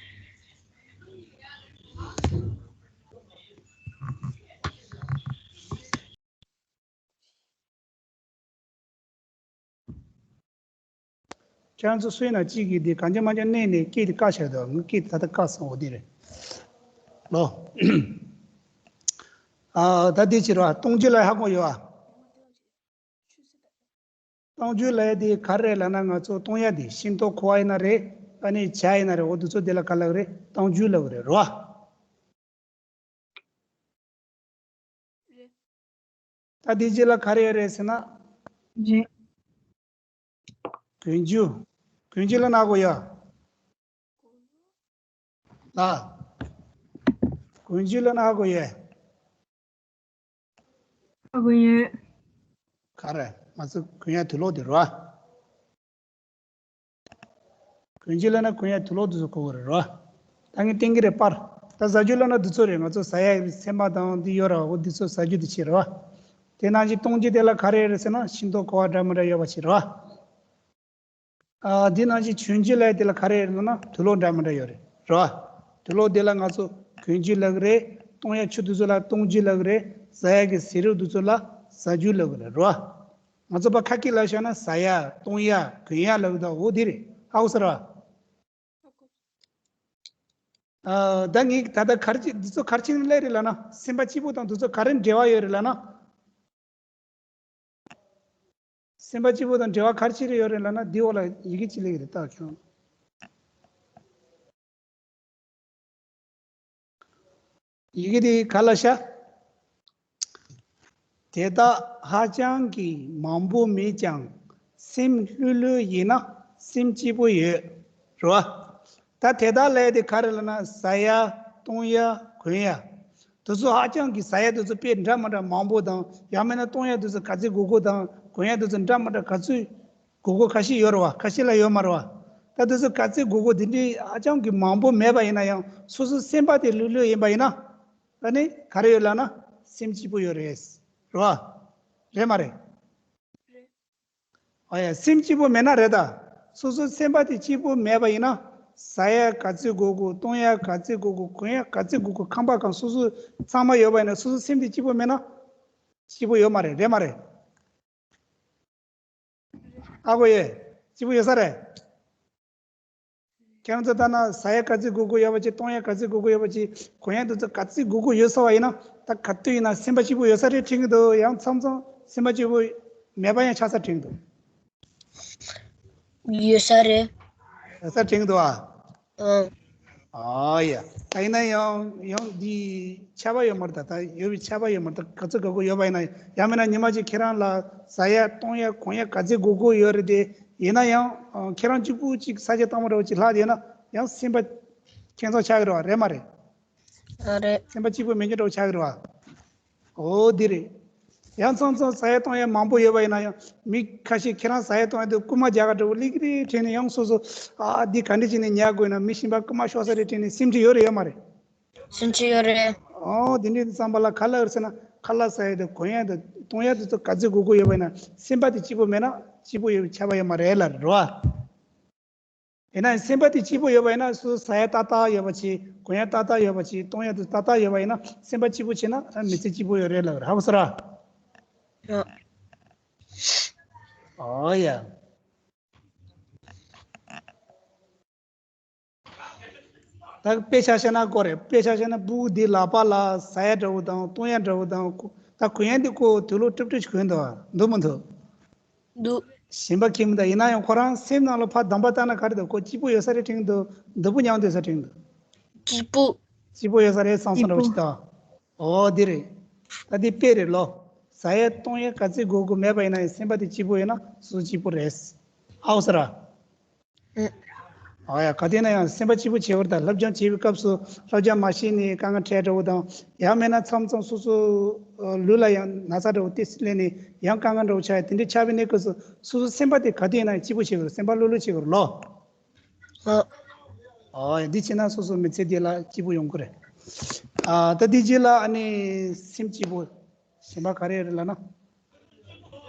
ཁྱེད་རང་ཚོ་སུ་ཡིན་ན་གཅིག་གིས་འདི་གང་ཅི་མང་ཅི་མནན་ནས་སྐད་དེ་བཀག་བཞག་འདུག་ངའི་སྐད་དེ་ད་ལྟ་བཀག་སོང་། འོ་འདི་རེད་ལོ། ཨ། ད་འདི་ཕྱིར་བ་གཏོང་རྒྱུ་ལབ་ཡ་ཧ་གོ་ཡོད་ཨ། གཏོང་རྒྱུ་ལབ་ཡ་དེ་ག་རེ་རེད་ལབ་ན་ང་ཚོ་གཏོང་ཡ་དེ་ཤིང་ཏོག་ཁུ་བ་ཡིན་ན་རེད། ཨ་ནི་བྱ་ཡིན་ན་རེད། འོ་འདི་ཚོ་དེ་ལ་ག་ལབ་རེད། གཏོང་རྒྱུ་ལབ་གི་རེད་རོ། རེད། ད་དེ་རྗེས་ལ་ག་རེ་ཡོད་རེད་ཟེར་ན། རེད། གོན་རྒྱུ། གོན་རྒྱུ་ལབ་ན་ཧ་གོ་ཡོད། ལ། གོན་རྒྱུ་ལབ་ན་ཧ་གོ་ཡོད། ཧ་གོ་ཡོད། ག་རེ། ང་ཚོ་གོན་ཡ་དུག་ལོག་དེ་རེད་བ། གོན་རྒྱུ་ལབ་ན་གོན་ཡ་དུག་ལོག་དེ་ཚོ་གོ་གི་རེད་རོ། ད་ངས་བསྟན་གི་རེད་པར། ད་ཟ་རྒྱུ་ལབ་ན་འདི་ཚོ་རེད། ང་ཚོ་ཟ་ཡ་སེམས་པ་དང་འདི་ཡོད་ར། འོ་འདི་ཚོ་ཟ་རྒྱུ་དེ་བྱེད་རོ། དེ་ནང་བཞིན་གཏོང་རྒྱུ་དེ་ལ་ག་རེ་རེད་ཟེར་ན་ཤིང་ཏོག་ཁུ་བ་འདྲ་མི་འདྲ་ཡོད་པ་བྱེད་རོ། ཨ། འདི་ནང་བཞིན་གྱོན་རྒྱུ་ལབ་ཡ་དེ་ལ་ག་རེ་རེད་ལབ་ན་དུག་ལོག་འདྲ་མི་འདྲ་ཡོད་རེད་རོ། དུག་ལོག་དེ་ལ་ང་ཚོ་གོན་རྒྱུ་ལབ་གི་རེད། གཏོང་ཡ་ཆུ་དེ་ཚོ་ལ་གཏོང་རྒྱུ་ལབ་གི་རེད། ཟ་ཡ་གི་ཟས་རིགས་དེ་ཚོ་ལ་ཟ་རྒྱུ་ལབ་གི་རེད་རོ། ང་ཚོ་ཕར་ཁ་སྐད་ལ་བཞག་ན་ཟ་ཡ་གཏོང་ཡ་གོན་ཡ་ལབ་གི་འདུག་འོ་དེ་རེད། ཧ་གོ་སོང་ར། ཨ། ད་ངས་ད་ལྟ་ག་རེ་བྱེད། འདི་ཚོ་ག་རེ་བྱས་ནས་སླེབས་རེད་ལབ་ན། སེམས་པ་སྐྱིད་པོ་དང་འདི་ཚོ་ག་རེ་འབྲེལ་བ་ཡོད་རེད་ལབ་ན། སེམས་པ་སྐྱིད་པོ་དང་འབྲེལ་བ་ག་རེ་བྱས་ནས་ཡོད་རེད་ལབ་ན། འདི་འོག་ལ་ཡི་གེ་གཅིག་སླེབས་ཀྱི་རེད། ལྟ་ཁྱོད། ཡི་གེ་དེ་ག་ལ་ཤ། དེ་དག་ཧ་ཅང་གི་མང་པོ་མེད་ཀྱང་སེམས་ལྷོད་ལྷོད་ཡིན་ན་སེམས་སྐྱིད་པོ་ཡོད་རེད་བ། ད་དེ་དག་ལབ་ཡ་དེ་ག་རེ་ལབ་ན་ཟ་ཡ་གཏོང་ཡ་གོན་ཡ། དེ་ཚོ་ཧ་ཅང་གི་ཟ་ཡ་དེ་ཚོ་དཔེ་འདྲ་མི་འདྲ་མང་པོ་དང་། ཡང་མིན་ན་གཏོང་ཡ་དེ་ཚོ་ག་ཚོད་དགོས་དགོས་དང་། གོན་ཡ་དེ་ཚོ་འདྲ་མི་འདྲ་ག་ཚོད་དགོས་དགོས་ཁ་ཤས་ཡོད་རེད་བ། ཁ་ཤས་ལ་ཡོད་མ་རེད་བ། ད་དེ་ཚོ་ག་ཚོད་དགོས་དགོས་དེ་འདྲའི་ཧ་ཅང་གི་མང་པོ་མེད་པ་ཡིན་ན་ཡང་། སོ་སོ་སེམས་པ་དེ་ལྷོད་ལྷོད་ཡིན་པ་ཡིན་ན། ཨ་ནི་ག་རེ་ཡོད་ལབ་ན་ སེམས་གཅིག་པུ་ཡོད་རེད། རེད་བ། རེད་མ་རེད། ཨ་ཡ། སེམས་གཅིག་པུ་མེད་ན་རེད་ད། སོ་སོ་སེམས་པ་དེ་གཅིག་པུ་མེད་པ་ཡིན་ན། ཟ་ཡ་ག་ཚོད་དགོས་དགོས། བཏུང་ཡ་ག་ཚོད་དགོས་དགོས། གོན་ཡ་ག་ཚོད་དགོས་དགོས། ཁང་པ་གང་སོ་སོ་ཚང་མ་ཡོད་པ་ཡིན་ན། སོ་སོ་སེམས་དེ་གཅིག་པུ་མེད་ན། གཅིག་པུ་ཡོད་མ་རེད། རེད་མ་རེད། ཨ་གོ་ཡེ། གཅིག་པུ་ཡོད་ས་རེད། ཁྱེད་རང་ཚོ་ལྟ་ན་ཟ་ཡ་ག་ཚོད་དགོས་དགོས་ཡོད་པ་ཅིག། བཏུང་ཡ་ག་ཚོད་དགོས་དགོས་ཡོད་པ་ཅིག། གོན་ཡ་དེ་ཚོ་ག་ཚོད་དགོས་དགོས་ཡོད་ས་བ་ཡིན་ན། ད་ག་དུས་ཡིན་ན་སེམས་པ་གཅིག་པུ་ཡོད་ས་རེད་དྲན་གྱི་འདུག། ཡང་མཚམས་མཚམས་སེམས་པ་གཅིག་པུ་མེད་པ་ཡང་ཆགས་ས་དྲན་གྱི་འདུག། ཡོད་ས་རེད། ཡོད་ས་དྲན་གྱི་འདུག་ཨ། ཨང་། ཨ་ཡ། ད་ཡིན་ན་ཡང་ཡང་འདི་ཆད་པ་ཡོད་མ་རེད། ད་ད་ཡོད་པའི་ཆད་པ་ཡོད་མ་རེད། ད་ག་ཚོད་དགོས་དགོས་ཡོད་པ་ཡིན་ན། ཡང་མིན་ན་ཉི་མ་གཅིག་ཁྱེད་རང་ལ་ཟ་ཡ་བཏུང་ཡ་གོན་ཡ་ག་ཚོད་དགོས་དགོས་ཡོད་རེད་དེ། ཡིན་ན་ཡང་ཁྱེད་རང་གཅིག་པུ་གཅིག་ས་ཆ་སྟོང་པ་འདྲ་བོ་གཅིག་ལྷག་དེ་ཡོད་ན་ཡང་སེམས་པ་ཁེངས་སྐྱུང་ཆགས་ཀྱི་རེད་བ། རེད་མ་རེད། ཨ་རེད། སེམས་པ་གཅིག་པུ་མེད་མཁན་འདྲ་བོ་ཆགས་ཀྱི་རེད་བ། ཨོ་འདི་རེད། ཡང་མཚམས་མཚམས་ཟ་ཡ་བཏུང་ཡ་མང་པོ་ཡོད་པ་ཡིན་ན་ཡང་། མི་ཁ་ཤས་ཁྱེད་རང་ཟ་ཡ་བཏུང་ཡ་དེ་རྐུ་མ་རྒྱག་ག་འདྲ་བོ་སླེབས་ཀྱི་རེད་དྲན་ནས་ཡང་སོ་སོ། ཨ་འདི་ག་འདྲ་བྱས་ནས་ཉར་དགོས་ན། མི་གཞན་པ་རྐུ་མ་ཤོར་ས་རེད་དྲན་ནས་སེམས་ཁྲལ་ཡོད་རེད་ཡོད་མ་རེད། སེམས་ཁྲལ་ཡོད་རེད། ཨོ་དེ་འདྲའི་བསམ་པ་ལ་ག་ལ་ཡོད་ཟེར་ན། ཁ་ལག་ཟ་ཡ་དེ་གོན་ཡ་དེ་བཏུང་ཡ་དེ་ཚོ་ག་ཚོད་དགོས་དགོས་ཡོད་པ་ཡིན་ན། སེམས་པ་དེ་གཅིག་པུ་མེད་ན་གཅིག་པུ་ཡོད་པའི་ཆད་པ་ཡོད་མ་རེད་ལབ་རེད་བ། ཡིན་ན་སེམས་པ་དེ་གཅིག་པུ་ཡོད་པ་ཡིན་ན། སོ་སོ་ཟ་ཡ་ཏག་ཏག་ཡོད་པ་བྱས། གོན་ཡ་ཏག་ཏག་ཡོད་པ་བྱས། བཏུང་ཡ་དེ་ཏག་ཏག་ཡོད་པ་ཡིན་ན། སེམས་པ་གཅིག་པུ་བྱས་ན་ཨ་མི་ཚེ་སྐྱིད་པོ་ཡོད་རེད་ལབ་ར། ཧ་གོ་སོང་ར། ཨོ་ཡ། ད་དཔེ་ཆ་བཤད་ན་ཀོ་རེད། དཔེ་ཆ་བཤད་ན་ཕྲུ་གུ་འདི་ལག་པ་ལ་ཟ་ཡ་འདྲ་བོ་དང་བཏུང་ཡ་འདྲ་བོ་དང་། ད་གོན་ཡ་འདི་ཀོ་དུག་ལོག་ཀྲིབ་ཀྲིབ་ཞིག་གོན་འདུག་འདུག་མི་འདུག། འདུག། ཞེན་པ་ཁེངས་མི་འདུག། ཡིན་ན་ཡང་ཁོ་རང་སེམས་ནང་ལ་ཕར་གདམས་པ་བཏང་ན་ག་རེ་འདུག། ཁོ་སྐྱིད་པོ་ཡོད་ས་རེད་དྲན་གྱི་འདུག། སྡུག་པོ་མྱངས་བསྡད་ས་དྲན་གྱི་འདུག། སྐྱིད་པོ། སྐྱིད་པོ་ཡོད་ས་རེད་བསམ་སོང་འདྲ་བོ་ཅིག་ད། ཨོ་འདི་རེད། ད་འདི་དཔེ་རེད་ལོ། ཟ་ཡ་བཏུང་ཡ་ག་ཚོད་དགོས་དགོས་མེད་པ་ཡིན་ན་ཡང་། སེམས་པ་དེ་སྐྱིད་པོ་ཡོད་ན་སུ་སྐྱིད་པོ་རེད། ཨའོ་ས་ར། ཨ་ཡ། ག་དེ་ན་ཡང་སེམས་པ་སྐྱིད་པོ་བྱེད་པར་དང་། སློབ་སྦྱོང་བྱེད་པའི་སྐབས་སུ་སློབ་སྦྱོང་མ་ཤེས་ནས་དཀའ་ངལ་འཕྲད་འདྲ་བོ་དང་། ཡང་མིན་ན་མཚམས་མཚམས་སོ་སོ་ལུས་ལ་ཡང་ན་ཚ་འདྲ་བོ་ཏོག་ཙམ་སླེབས་ནས་ཡང་དཀའ་ངལ་འདྲ་བོ་ཆགས་ཡ། དེ་འདྲའི་ཆགས་པའི་གནས་སྐབས་སུ་སོ་སོ་སེམས་པ་དེ་ག་དུས་ཡིན་ན་སྐྱིད་པོ་བྱེད་དགོས་རེད། སེམས་པ་ལྷོད་ལྷོད་བྱེད་དགོས་རེད་ལོ། ཨོ། ཨོ་ཡ། འདི་བྱས་ན་སོ་སོ་མི་ཚེ་འདི་ལ་སྐྱིད་པོ་ཡོང་གི་རེད། ཨ་ད་འདི་རྗེས་ལ་ཨ་ནི་སེམས་སྐྱིད་པོ། གཞན་པ་ག་རེ་རེད་ལབ་ན།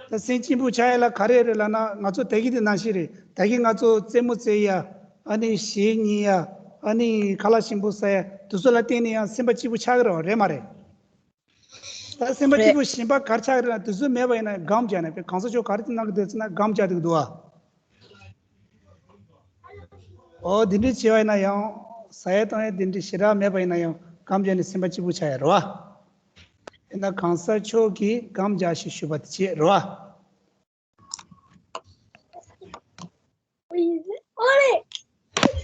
ད་སེམས་སྐྱིད་པོ་ཆགས་ཡ་ལ་ག་རེ་རེད་ལབ་ན། ང་ཚོ་ད་གིན་དེ་ནང་བཞིན་རེད། ད་གིན་ང་ཚོ་རྩེད་མོ་རྩེ་ཡ། ཨ་ནི་གཞས་ཉན་ཡ། ཨ་ནི་ཁ་ལག་ཞིམ་པོ་ཟ་ཡ། དེ་ཚོ་ལ་བརྟེན་ནས་ཡང་སེམས་པ་སྐྱིད་པོ་ཆགས་ཀྱི་རེད་བ། རེད་མ་རེད། ད་སེམས་པ་སྐྱིད་པོ་གཞན་པ་ག་རེ་ཆགས་ཀྱི་རེད་ལབ་ན། དེ་ཚོ་མེད་པ་ཡིན་ན་སྒོམ་རྒྱག་ན། དཔེ་གང་ཟག་ཆོས་ག་རེ་གནང་གི་འདུག་ཟེར་ན། སྒོམ་རྒྱག་འདུག་འདུག་བ། ཨོ་འདི་འདྲའི་བྱས་པ་ཡིན་ན་ཡང་། ཟ་ཡ་བཏུང་ཡ་འདི་འདྲའི་ཞེ་དྲག་མེད་པ་ཡིན་ན་ཡང་། སྒོམ་བྱས་ནས་སེམས་པ་སྐྱིད་པོ་ཆགས་ཡ་རེད་བ། དེ་ན་གང་ཟག་མཆོག་གིས་སྒོམ་རྒྱག་ཞེས་ཞུ་བ་དེ་བྱས་རེད་བ།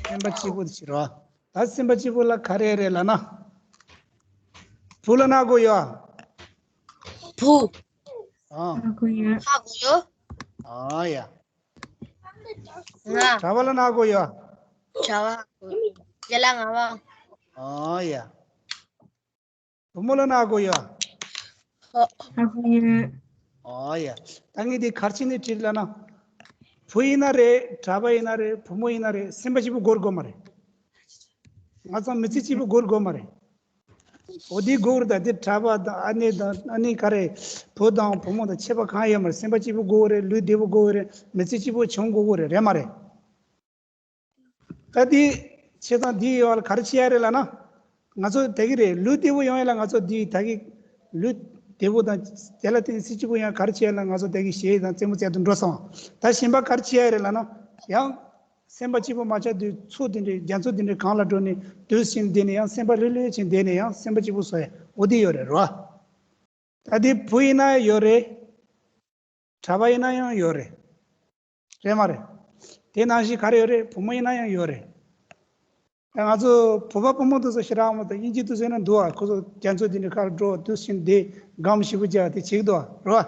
སེམས་པ་སྐྱིད་པོ་དེ་བྱས་རེད་བ། ད་སེམས་པ་སྐྱིད་པོ་ལ་ག་རེ་རེད་ལབ་ན། བུ་ལ་ན་གོ་ཡོད་ཨ། བུ། ཨ། ཧ་གོ་ཡོད། ཧ་གོ་ཡོད། ཨ་ཡ། ང་། གྲྭ་པ་ལ་ན་གོ་ཡོད། གྲྭ་པ། ལ་ལ་ང་བ། ཨ་ཡ། བུ་མོ་ལ་ན་གོ་ཡོད། ཧ་གོ་ཡོད། ཨ་ཡ། ད་ངས་འདི་ག་རེ་བྱས་ནས་དྲིས་ལབ་ན། བུ་ཡིན་ན་རེད། གྲྭ་པ་ཡིན་ན་རེད། བུ་མོ་ཡིན་ན་རེད། སེམས་པ་སྐྱིད་པོ་དགོས་དགོས་མ་རེད། ང་ཚོ་མི་ཚེ་སྐྱིད་པོ་དགོས་དགོས་མ་རེད། འོ་དེ་དགོས་རེད། ད་དེ་གྲྭ་པ་དང་ཨ་ནེ་དང་ཨ་ནེ་ག་རེ། བུ་དང་བུ་མོ་དང་ཁྱད་པར་གང་ཡོད་མ་རེད། སེམས་པ་སྐྱིད་པོ་དགོས་རེད། ལུས་བདེ་པོ་དགོས་རེད། མི་ཚེ་སྐྱིད་པོ་བྱུང་དགོས་དགོས་རེད། རེད་མ་རེད། ད་དེ་བྱས་ཙང་དེ་ཡོད་ལ་ག་རེ་བྱེད་ཡ་རེད་ལབ་ན། ང་ཚོ་དེ་གི་རེད། ལུས་བདེ་པོ་ཡོང་ཡ་ལ་ང་ཚོ་དེ་ད་གི་ལུས་བདེ་པོ་དང་དེ་ལ་བརྟེན་སེམས་སྐྱིད་པོ་ཡང་ག་རེ་བྱེད་ཡ་ལ་ང་ཚོ་དེ་གི་གཞས་དང་རྩེད་མོ་རྩེ་དུ་འགྲོ་སོང་། ད་གཞན་པ་ག་རེ་བྱེད་ཡ་རེད་ལབ་ན། ཡང་སེམས་པ་སྐྱིད་པོ་མ་ཆགས་དུས་ཚོགས་དེ་འདྲའི་རྒྱ་མཚོ་དེ་འདྲའི་སྒང་ལ་འགྲོ་ནས་དུས་ཕྱིན་བསྡད་ནས་ཡང་སེམས་པ་ལྷོད་ལྷོད་ཕྱིན་བསྡད་ནས་ཡང་སེམས་པ་སྐྱིད་པོ་བཟོ་ཡ་འོ་དེ་ཡོད་རེད་རོ། ད་དེ་བུ་ཡིན་ན་ཡང་ཡོད་རེད། གྲྭ་པ་ཡིན་ན་ཡང་ཡོད་རེད། རེད་མ་རེད། དེ་ནང་བཞིན་ག་རེ་ཡོད་རེད། བུ་མོ་ཡིན་ན་ཡང་ཡོད་རེད། ང་ཚོ་བོད་པ་བུ་མོ་དེ་ཚོ་ཞེ་དྲག་མོ་དང་དབྱིན་ཇི་དེ་ཚོ་ཡིན་ན་འདུག་ཨ། ཁོ་ཚོ་རྒྱ་མཚོ་དེ་འདྲའི་ཁར་འགྲོ་དུས་ཕྱིན་བསྡད་སྒོམ་ཞིབ་པོ་རྒྱག་དེ་བྱེད་ཀྱི་འདུག་ཨ། རེད་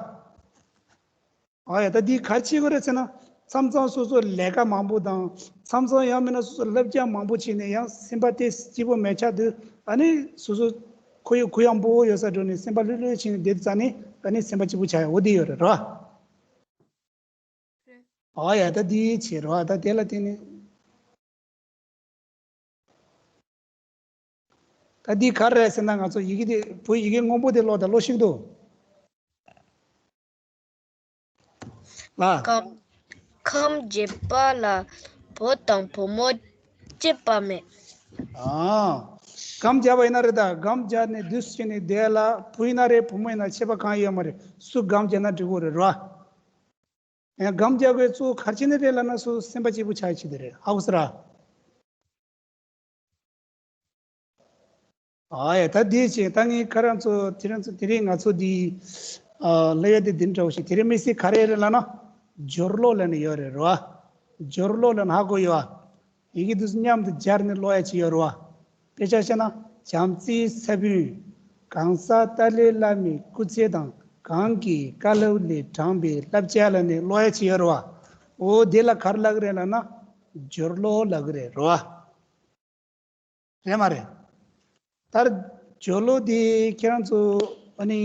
བ། ཨ་ཡ། ད་འདི་ག་རེ་བྱེད་དགོས་རེད་ཟེར་ན། མཚམས་མཚམས་སོ་སོ་ལས་ཀ་མང་པོ་དང་། མཚམས་མཚམས་ཡང་མིན་ན་སོ་སོ་བསླབ་བྱ་མང་པོ་བྱས་ནས་ཡང་སེམས་པ་དེ་སྐྱིད་པོ་མེད་ཆགས་དུས། ཨ་ནི་སོ་སོ་ཁོ་ཡུག་གུ་ཡངས་པོ་ཡོད་ས་འགྲོ་ནས་སེམས་པ་ལྷོད་ལྷོད་བྱས་ནས་བསྡད་ཙ་ནས་ཨ་ནི་སེམས་པ་སྐྱིད་པོ་ཆགས་ཡ་འོ་དེ་ཡོད་རེད་རོ། ཨ་ཡ། ད་འདི་བྱེད་རོ། ད་དེ་ལ་བརྟེན་ནས། ད་འདི་ག་རེ་རེད་ཟེར་ན། ང་ཚོ་ཡི་གེ་འདི་བོད་ཡི་གེ་སྔོན་པོ་དེ་ཀློག་དང་། ཀློག་ཤེས་ཀྱི་འདུག་ལ། ཁམས་ཁམས་བརྒྱད་པ་ལ་བུ་དང་བུ་མོ་གཅིག་པ་མེད། ཨ། སྒོམ་རྒྱག་པ་ཡིན་ན་རེད་ད། སྒོམ་རྒྱག་ནས་དུས་ཕྱིན་ནས་དེ་ལ་བུ་ཡིན་ན་རེད་བུ་མོ་ཡིན་ན་ཁྱད་པར་གང་ཡོད་མ་རེད། སུ་སྒོམ་རྒྱག་ན་འགྲིག་གི་རེད་རོ། ཡང་སྒོམ་རྒྱག་དགོས་གཙོ་བོ་ག་རེ་བྱས་ནས་རེད་ལབ་ན། སུ་སེམས་པ་སྐྱིད་པོ་ཆགས་ཆེད་དུ་རེད། ཧ་གོ་སོང་ར། ཨ་ཡ། ད་འདི་བྱས། ད་ངས་ཁྱེད་རང་ཚོ་དེ་རིང་ཚོ་དེ་རིང་ང་ཚོ་འདི་ཨ་སློབ་ཡ་དེ་འདི་འདྲ་བོ་ཞིག་དེ་རིང་དམིགས་བསལ་ག་རེ་རེད་ལབ་ན། སྦྱོར་ཀློག་ལབ་ནས་ཡོད་རེད་རོ། སྦྱོར་ཀློག་ལབ་ན་ཧ་གོ་ཡོད་ཨ། ཡི་གེ་དེ་ཚོ་མཉམ་དུ་སྦྱར་ནས་ཀློག་ཡ་ཅིག་ཡོད་རེད་བ། དཔེ་ཆ་བཤད་ན། བྱམས་བརྩེའི་ས་བོན། གང་ཟག་ཏཱ་ལའི་བླ་མའི་སྐུ་ཚེ་དང་། གང་གི་བཀའ་སློབ་ལས་དྲངས་པའི་བསླབ་བྱ་ལབ་ནས་ཀློག་ཡ་ཅིག་ཡོད་རེད་བ། འོ་དེ་ལ་ག་རེ་ལབ་ཀྱི་རེད་ལབ་ན། སྦྱོར་ཀློག་ལབ་ཀྱི་རེད་རེད་བ། རེད་མ་རེད། ད་སྦྱོར་ཀློག་དེ་ཁྱེད་རང་ཚོ་ཨ་ནི་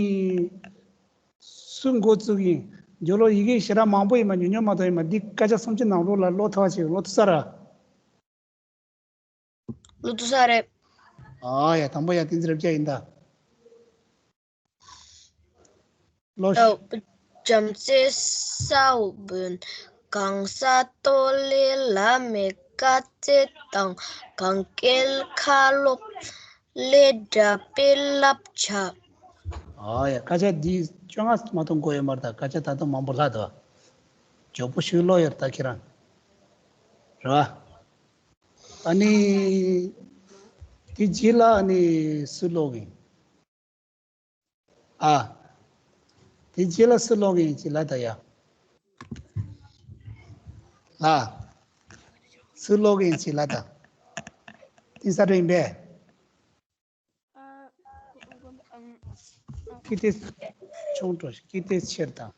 སུ་འགོ་བཙུགས་ཡིན། སྦྱོར་ཀློག་ཡི་གེ་ཞེ་དྲག་མང་པོ་ཡིན་པ། ཉུང་ཉུང་མ་གཏོགས་ཡིན་པ། འདི་སྐད་ཆ་སུམ་ཅུ་ནང་ལོགས་ལ་ཀློག་ཐུབ་པ་ཅིག་ཀློག་ཐུབ་ས་ར། ཀློག་ཐུབ་ས་རེད། ཨ་ཡ། དང་པོ་ཡ་བསྟན་འཛིན་རབ་རྒྱས་ཡིན་ད། ཀློག་ཤོག་བྱམས་བརྩེའི་ས་བོན། གང་ཟག་ཏཱ་ལའི་བླ་མའི་བཀའ་སྩལ་དང་། གང་གི་བཀའ་སློབ་ལས་དྲངས་པའི་བསླབ་བྱ། ཨ་ཡ། ཀ་ཆ་འདི་བཅོ་ལྔ་མ་གཏོགས་འགོ་ཡོད་མ་རེད་ད། ཀ་ཆ་ད་དུང་མང་པོ་ལྷག་འདུག་མགྱོགས་པོ་ཞིག་ཀློག་ཡོད་ད་ཁྱེད་རང་། རེད་བ། ཨ་ནི་དེ་རྗེས་ལ་ཨ་ནི་སུ་ཀློག་གི་ཡིན། ཨ། དེ་རྗེས་ལ་སུ་ཀློག་གི་ཡིན་ཅིག་ལབ་ད་ཡ། ལ། སུ་ཀློག་གི་ཡིན་ཅིག་ལབ་ད། བསྟན་འཛིན་རབ་རྒྱས་ཡིན་པས། ཨ། ཀི་ཏི་ཆུང་འགྲོ་ཀི་ཏི་ཆེར་དང་།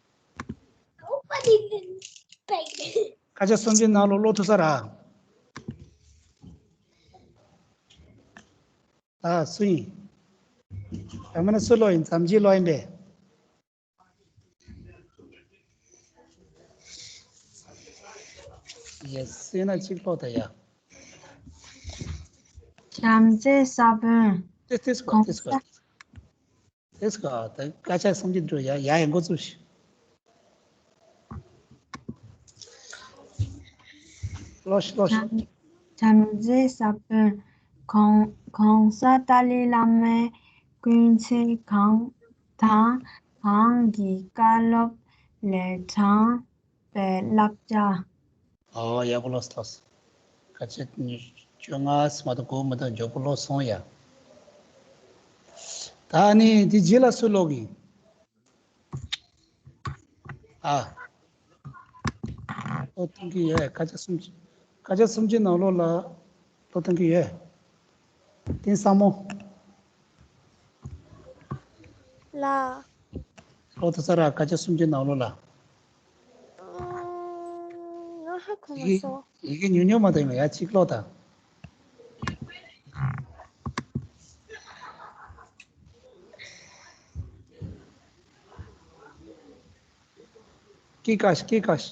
ཀ་ཆ་སུམ་ཅུ་ནང་ལོགས་ཀློག་ཐུབ་ས་ར། ད་སུ་ཡིན། ཡང་མིན་ན་སུ་ཀློག་ཡིན། བྱམས་བརྩེས་ཀློག་ཡིན་པས། ཡེ་སུ་ཡིན་ན་གཅིག་ཀློག་ད་ཡ། བྱམས་བརྩེའི་ས་བོན། ཏེ་ཏེ་སྐོར་ཏེ་སྐོར། ཏེ་སྐོར། ད་སྐད་ཆ་སུམ་ཅུ་འགྲོ་ཡ་ཡ་ཡ་འགོ་བཙུགས་ཤིག་ལོ་ཤི་ལོ་ཤི། བྱམས་བྱམས་བརྩེའི་ས་བོན། གོང་གོང་ས་ཏཱ་ལའི་བླ་མའི་སྐུ་ཚེ་གང་དང་། གང་གི་བཀའ་སློབ་ལས་དྲངས་པའི་བསླབ་བྱ། ཨོ་ཡག་པོ་ལོས་ལོས། ཁ་ཆེ་བཅོ་ལྔ་མ་གཏོགས་གོ་མི་འདུག་མགྱོགས་པོ་ལོས་སོང་ཡ། ད་ནི་དེ་རྗེས་ལ་སུ་ཀློག་གི། ཨ། ཀློག་ཐུབ་ཀྱི་ཡོད། ཁ་ཆེ་སུམ་ཅུ། ཁ་ཆེ་སུམ་ཅུ་ནང་ལོགས་ལ་ཀློག་ཐུབ་ཀྱི་ཡོད། དེང་སང་མོ། ལ། ཀློག་ཐུབ་ས་ར། ཁ་ཆེ་སུམ་ཅུ་ནང་ལོགས་ལ། ང་ཧ་གོ་མ་སོང་། ཡི་གེ་ཉུང་ཉུང་མ་གཏོགས་ཡིན་ཡ། གཅིག་ཀློག་དང་། ཀི་ཀ་ཤ་ཀི་ཀ་ཤ།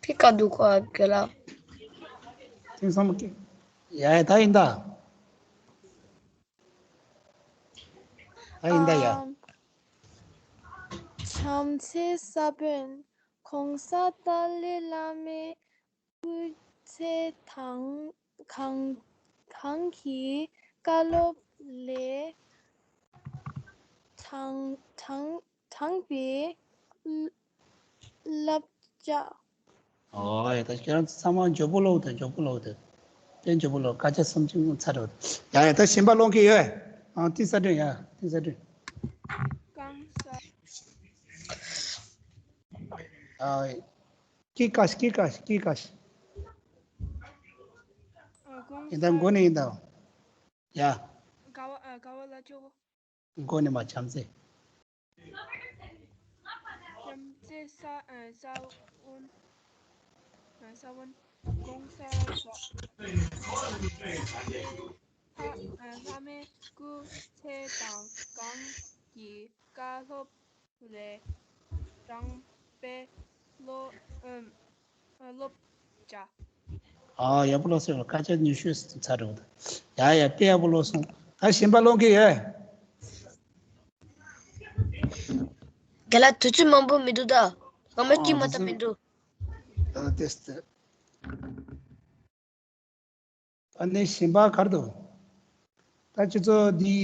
ཕི་ཀ་འདུག་ག་ག་ལ། དེང་སང་མོ་ཀི། ཡ་ཡ་ད་ཡིན་ད། ད་ཡིན་ད་ཡ། ཨམ། བྱམས་བརྩེའི་ས་བོན། གོང་ས་ཏཱ་ལའི་བླ་མའི་སྐུ་ཚེ་དང་། གང་གང་གི་བཀའ་སློབ་ལས་དྲངས་དྲངས་དྲངས་པའི་བསླབ་བྱ། ཨོ་ཡ། ད་ཁྱེད་རང་ཚང་མ་མགྱོགས་པོ་ཀློག་དང་། མགྱོགས་པོ་ཀློག་དང་། དཔེ་མགྱོགས་པོ་ཀློག་ཁ་ཆེ་སུམ་ཅུ་ཚར་རོ། ཡ་ཡ། ད་གཞན་པ་ཀློག་མཁན་ཡོད། ཨང་། ཏི་ས་སྒྲོན་ཡ། ཏི་ས་སྒྲོན། གང་ས། ཨ། ཀི་ཀ་ཤ་ཀི་ཀ་ཤ་ཀི་ཀ་ཤ། ཨ། གོང་ཡིན་ད་ས། མགོ་ནས་ཡིན་ད། ཡ། ག་བ་ཨ་ག་བ་ལ་ཅོ། མགོ་ནས་མར། བྱམས་བརྩེ། བྱམས་བརྩེའི་ས་ཨ་ས་བོན། ཨ་ས་བོན། གོང་ས་ཏཱ་ཨ་བླ་མའི་སྐུ་ཚེ་དང་། གང་གི་བཀའ་སློབ་ལས་དྲངས་པའི་བསླབ་ཨ་བསླབ་བྱ། ཨ་ཡག་པོ་ལོག་སོང་། སྐད་ཆ་ཉུང་ཤོས་ཚར་འགྲོ་འདུག་ཡ་ཡ་དཔེ་ཡག་པོ་ལོག་སོང་། ད་གཞན་པ་ལོག་གི་ཡོད། རྒན་ལགས་དུས་ཚོད་མང་པོ་མི་འདུག་ད་ང་མ་སྐྱིད་མ་ད་མི་འདུག་ཨ་དེ་སྟེ། ད་ནས་གཞན་པ་གར་འདུག་ད་སྤྱི་ཚོགས་འདི།